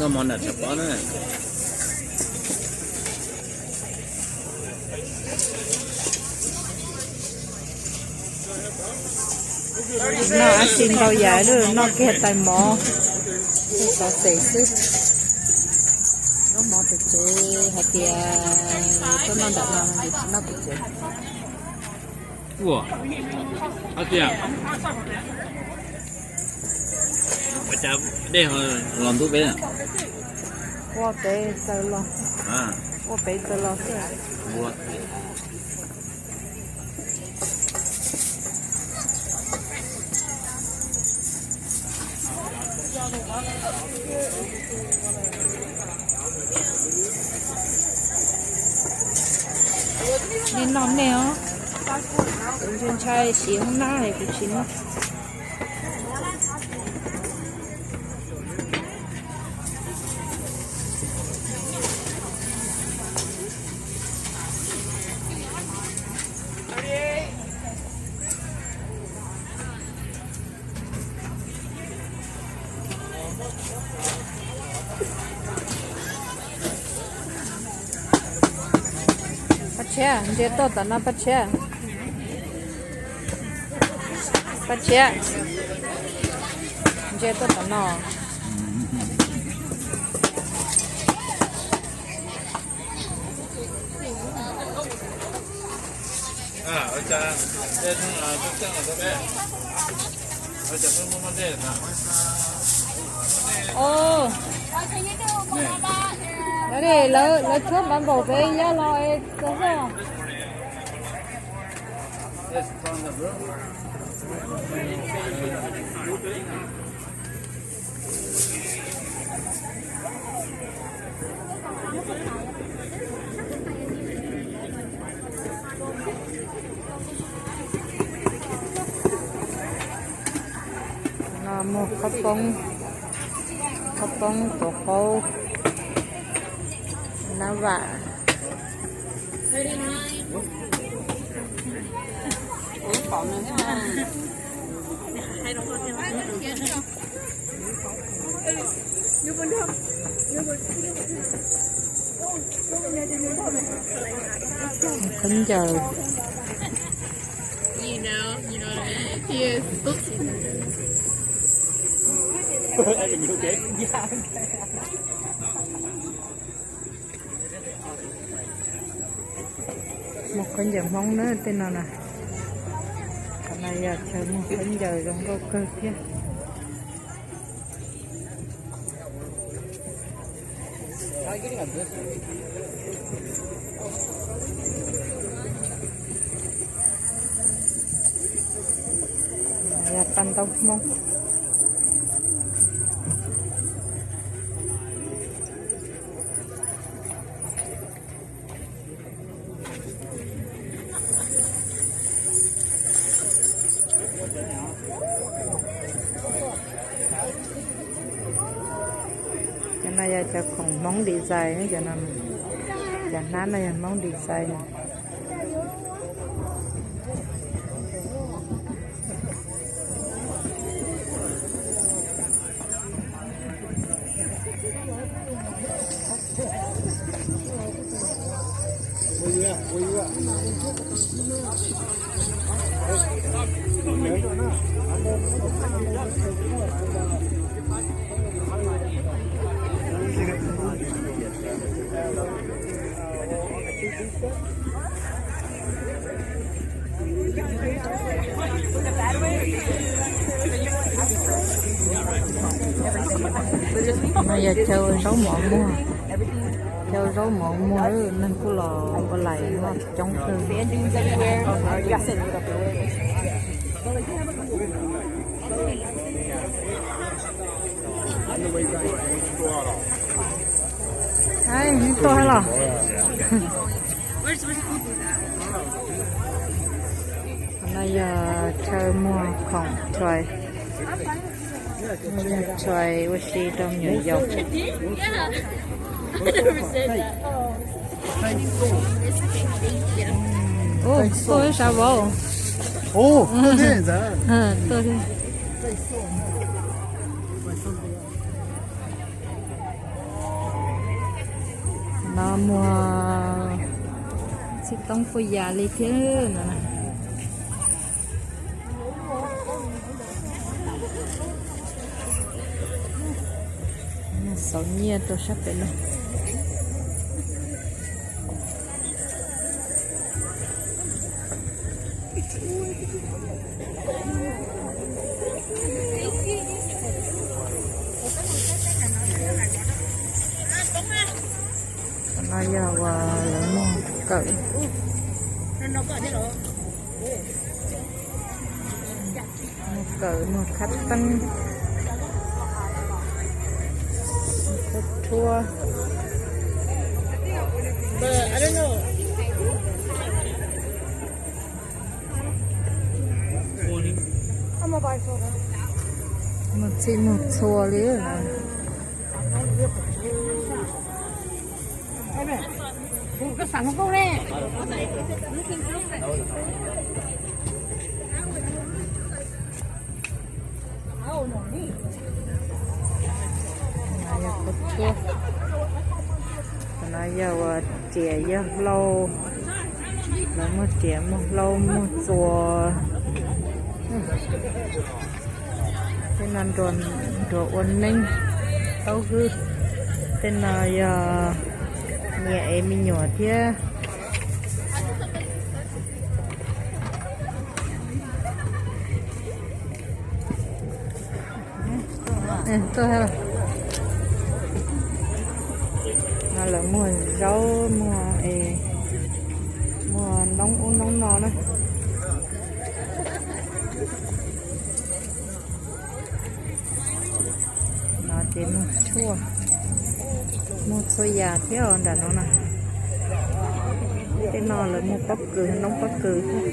Noj mov nram tshav pob na. Noj ab tsi ntau yam lawm, noj kiag tais mov, xov xwm xwb. Lub mov tes tsev hais tias tuaj noj nram no, tsis noj tes tsev. Ua, ab tsi, ua cas dej los ntub peb? Ua pem txawv los, ua pem txawv los xwb. Nej noj nej os, kuv ntshai ntshai siv hoob nab es kuv tsis noj. Paj Tshiab, ntsia tuaj tom no Paj Tshiab. Paj Tshiab, ntsia tuaj tom no. Ua li, lawv tshuab npav npaum pem yaj los es txog xwb. No muag qhob poob, qhob poob, tuav qaub, nab vam. Khaub ncaws. Muag khaub ncaws Hmoob na tej no na. Qhov no yog chaw muag khaub ncaws zoo nkauj kawg thiab. Yog paj ntaub Hmoob. Cov no yog cov khoom Hmoob design, cov no, cov hnab no yog Hmoob design no. No yog chaw zaub mov muag, chaw zaub mov muag, neeg kuj los ua lais noj coob kawg. Tuaj los. No yog chaw muag khoom tsuas, tsuas ua si rau me nyuam yaus. Tuaj ib sab vauv. Tuaj. No muag txhij toob puas yam li thiab no. Xauv nyiaj rau sab pem no. Qhov no yog uas lawv muag kawm, muag kawm, muag khab teeb, muag khaub rhuab. Muag txhij muag txhua li. Qhov no yog uas riam yog hlau, lawv muag riam muag hlau muag txuas. Tej no nruas ua neeb, taub hwb. Tej no yog nyias ev me nyuam thiab. No lawv muag zaub, muag, muag noob ub noob no na. No ces muag tshuaj, muag txhua yam thiab os nram no na. Tej no lawv muag pob kws, noob pob kws thiab.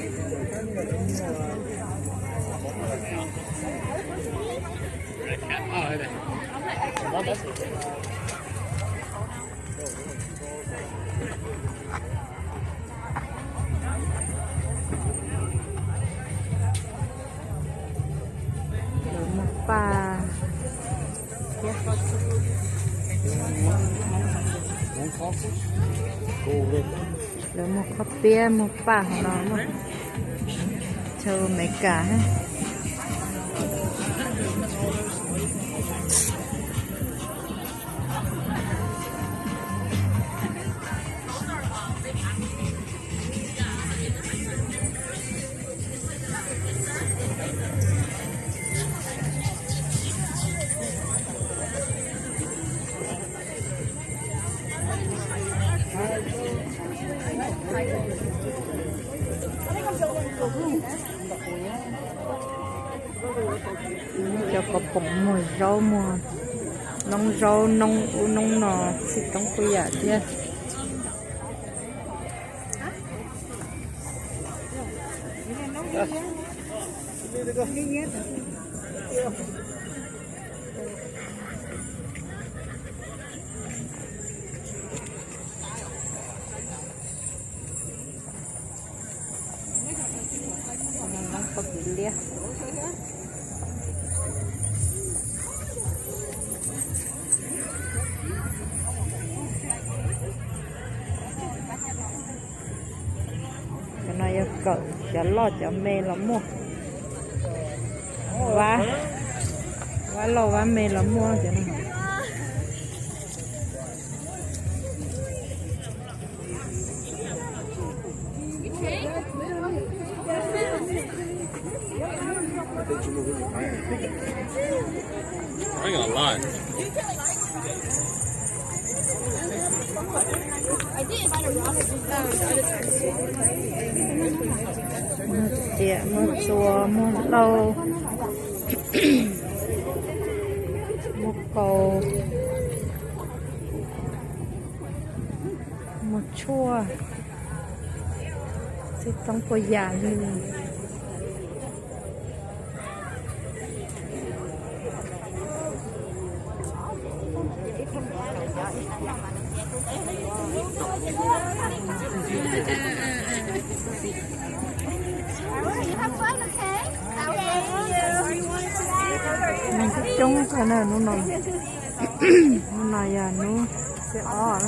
Lawv muag paj thiab. Lawv muag qhob piab, muag paj hauv no, chaw Amelikas thiab. Cov kos poom muag zaub, muag noob zaub, noob ub noob no, txhij toob kuj yam thiab. Pob kws liab. Cov no yog kawm, cov loj cov me los muaj. Vab, vab loj vab me los muaj cov no. Muag riam, muag txuas, muag hlau, muag kaus, muag tshuaj, txhij toob puas yam li. Coob kawg na hnub no. Hnub no yog hnub Xiab ob.